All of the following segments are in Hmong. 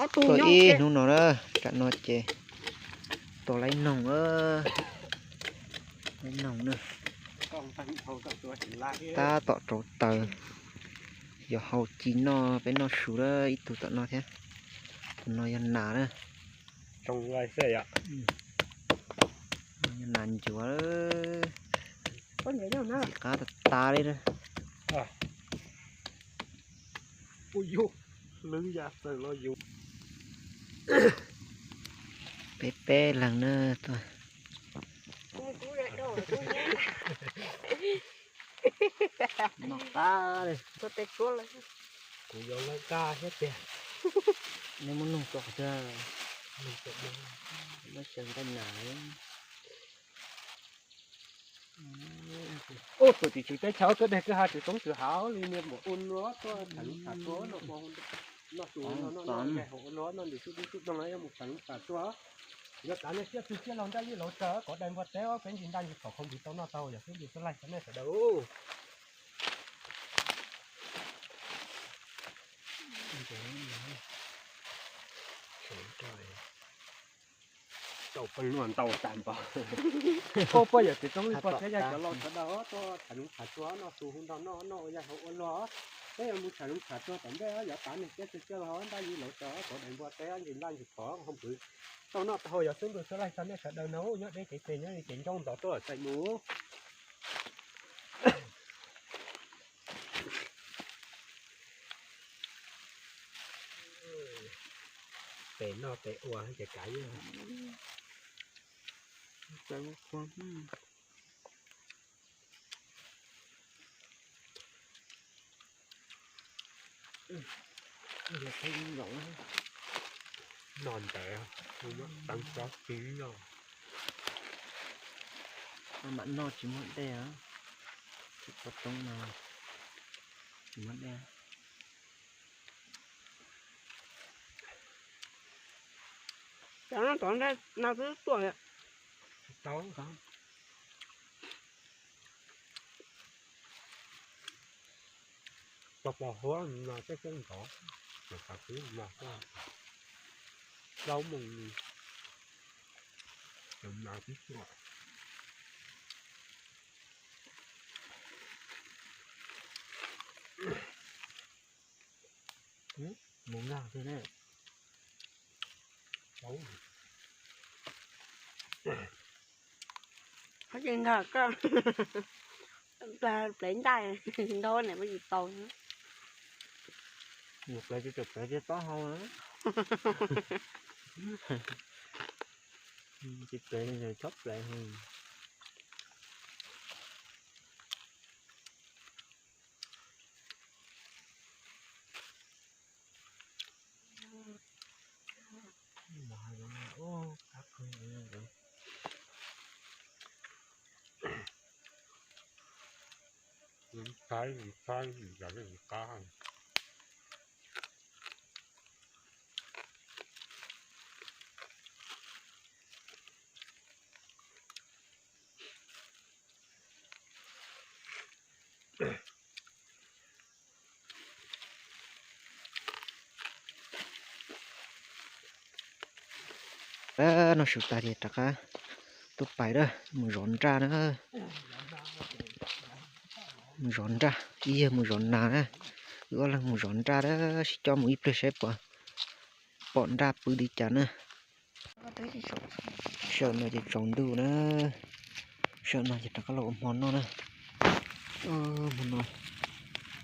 Tuaj ib hnub no na, tam no ces tua laib noog, laib noog na. Tab tom rauv taws, yuav hau ci noj, peb noj su na, ib tug tom no thiab. Tus no yog nas na. Yog nas ncuav, ntxim qab tas tas li na. Peb peb leeg na tuaj. Noj qab li. Kuv yuav nqaij nqaj thiab tiag. Nej muab noog tso qhov twg? Noog tso, muab xyaw nqaij nas. Ub, tus tim tswv teb chaws tuaj deg kwj ha tswv toob tswv hav li niag npaum ua luaj tuaj tham lub tham tuaj no, noj su no, noj nqaij hauv ua luaj, noj ntws sub dub sub doog no yuav mus tham lub tham tuaj. Yuav tav nej siab twg siab laug nraj yij laus tsaws kov dai npua teb, peb ntsis ntaj ntsis phom khaus npis tau noj tau yog xwb npis xwb laij xyov nej sawv daws. Tau peb luaj ntau tag npaum. Pab pab yog tsis toob li pog thiab yog cov laus sawv daws tuaj tham lub tham tuaj noj su hu nrog noj noj ua yaj hauv ua luaj. Peb yuav mus tham lub tham tuaj tom ntej yuav tav nej siab twg siab laug nraj yij laus tsaws kov dai npua teb ntsis ntaj ntsis phom khaus npis tau noj tau haus yog xwb npis xwb laij xyov nej sawv daws no nyob deb kev pes nyob li ces ncauj ntov tuaj txais mus. Pem noj pem ua ces kav. Noj ntawd, teev tsob pib noj. Mam noj tsis muaj dej, tsis tau toob no, tsis muaj dej. Cov no tov nraj no twb tuaj. Tau. Pos pos huab no tej xwb ntov, mas xav xwb mas plaub moos li, mas tib tuaj. Mus nkag xwb ne. Qhov tsis nkag koj plev ntaj ntau niam peb tsis tau. Mus plev tsis tau plev tias taub hau. Tsis plev chob plev. Saib, saib, saib qab. Noj su tas ces rov qab tuaj pais na, mus zov nraj na. Mus zov nraj, ib yawg mus zov nas na, wb ob leeg mus zov nraj na, sib coj mus ib pliag saib puas pom nraj pw li cas na. Sawm no ces tsaus ntuj na, sawm no ces rov qab los ua hmo noj na. Hmo no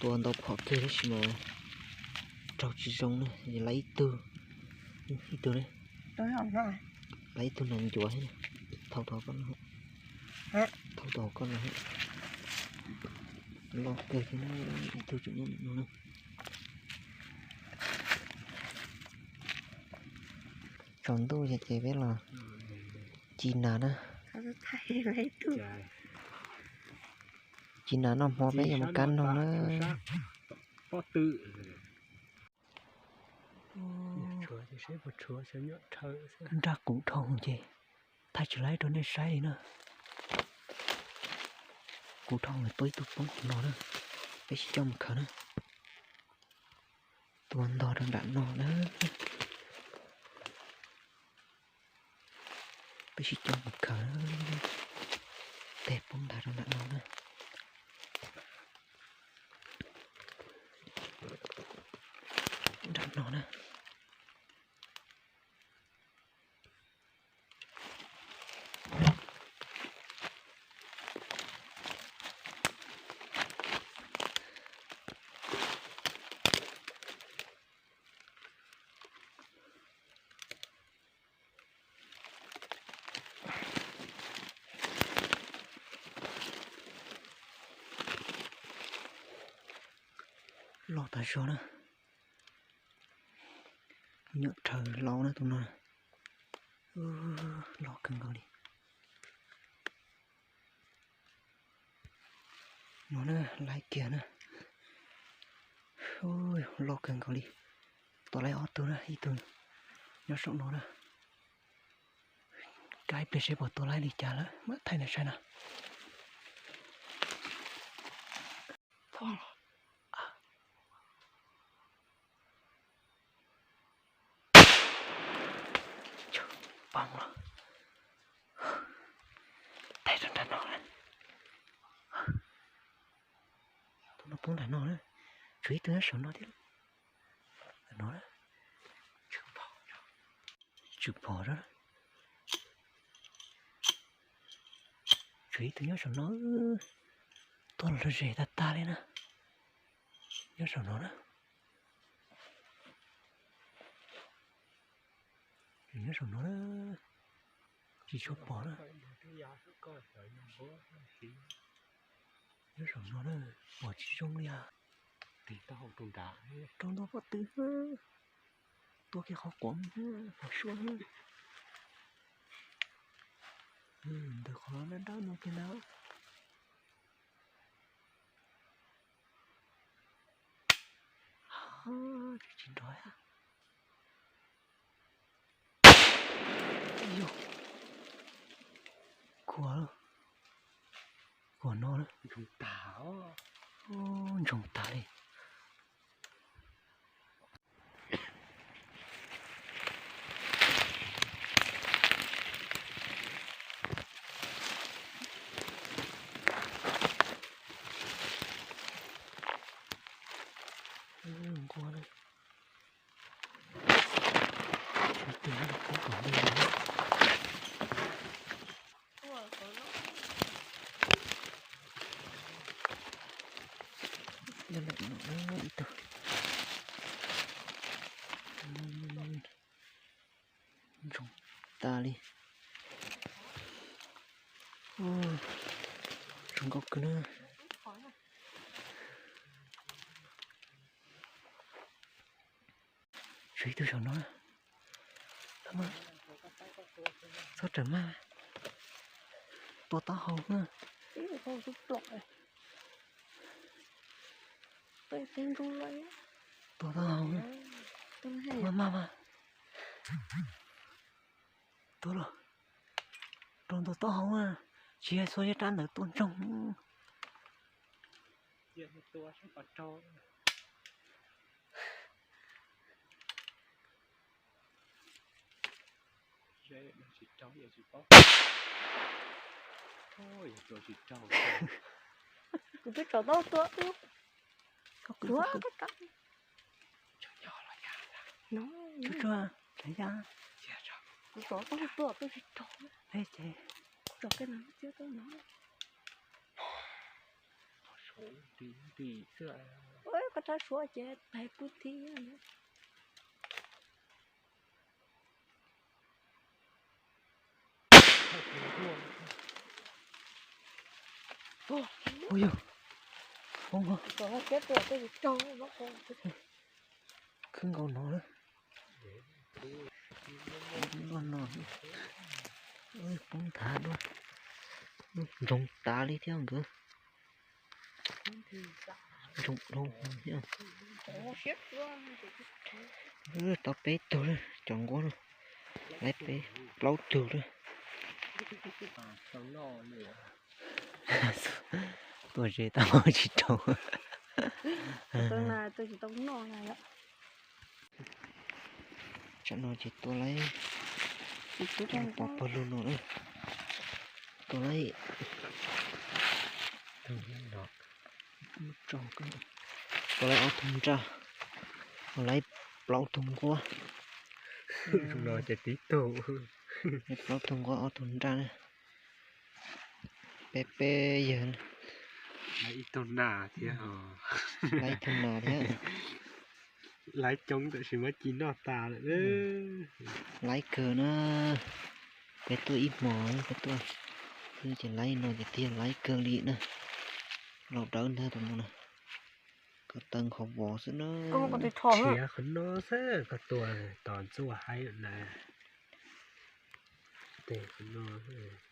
tua ntau phom kiag tab sis mas raug tsis zoo na, lawv ib tug, ib tug ne, lawv ib tug nas ncuav thiab. Thauj tau koj los, thauj tau koj los, loj kawg thiab na, ib tug tseem nyob no na. Tsaus ntuj ces peb los ci nas na. Ci nas noj hmo peb yuav mus kab noog na. Nraj qus dhau ces thaij tsis laib rau nej saib li na. Qus dhau tua ib tug poob qhov no na. Peb sib coj mus khaws na. Tua ntog rau nram no na. Peb sib coj mus khaws. Tej poob ntag rau nram no na. Nram no na. Loj tas zog na. Nyuam rhaws laus na tus no. Loj kawg nkaus li. No na, laib kiag na. Loj kawg nkaus li. Tua laib ob tug na, ib tug nyob saum no na. Kav ib pliag seb puas tua laib li cas lawm mam thaij nej saib na. Poob los. Thaij rau nram no. Tus no poob nram no na. Tshuav ib tug nyob saum no thiab. Ntawm no na. Tsw pom na. Tshuav ib tug nyob saum no. Tuaj los ze tag tag li na. Nyob saum no na. Nyob saum no na. Tsis tshua pom na. Nyob saum no na, pom tsis zoo li as. Rau ntua pob tw, tua kiag qhov quav, qhov suab. Ntawm qhov dab dab no kiag ntag. Tsis tsis nrov. Yog kuv, kuv no, ntsoog tas li. Nquag na. Tus no poob tom ntej no. Nyob lawm no ib tug. Ntsoog tas li. Zoo nkauj kawg na. Tshuav ib tug saum no. Txhob rawm maj. Tua taub hau na. Tua taub hau na. Maj maj mas. Tua los. Rau ntua taub hau na. Tsis yog xuas zaj rab ntawd tua ntsoog. Kuv twb tso tau tua ub. Kuv tsuag tsuag, tsav yaj. Kuv tso tau tua tua tsis raug. Ces kuv tso koj na, txiab tau no. Koj rab suav ces pais kuv thiab. Ua yog, poob no. Khwb nkaus no. Noj no, poob nthav duaj. Ntsoog tas li thiab nkawd. Ntsoog dhau thiab. Tau peb tug lawm, cov nquab no. Laib peb plaub tug lawm. Tuaj ze tau tsis raug. Tsam no ces tua laib Pov pawg lug no na. Tua laib, tua laib ob tug nraj, laib plaub tug nquab. Ces tib tug, plaub tug nquab ob tug nraj na. Peb peb yawg, laib ib tug nas thiab, laib ib tug nas thiab. Laib coob tab sis muab ci noj tas lawm. Laib kawg na. Peb tuaj ib hmos peb tuaj, ces laib no ces tiag laib kawg li na. Laus dawb ntag tus no na. Koj taw qhov vov xwb na. Tshiav qhov no xwb koj tua tos ntxuaj haib na. Tes qhov no xwb.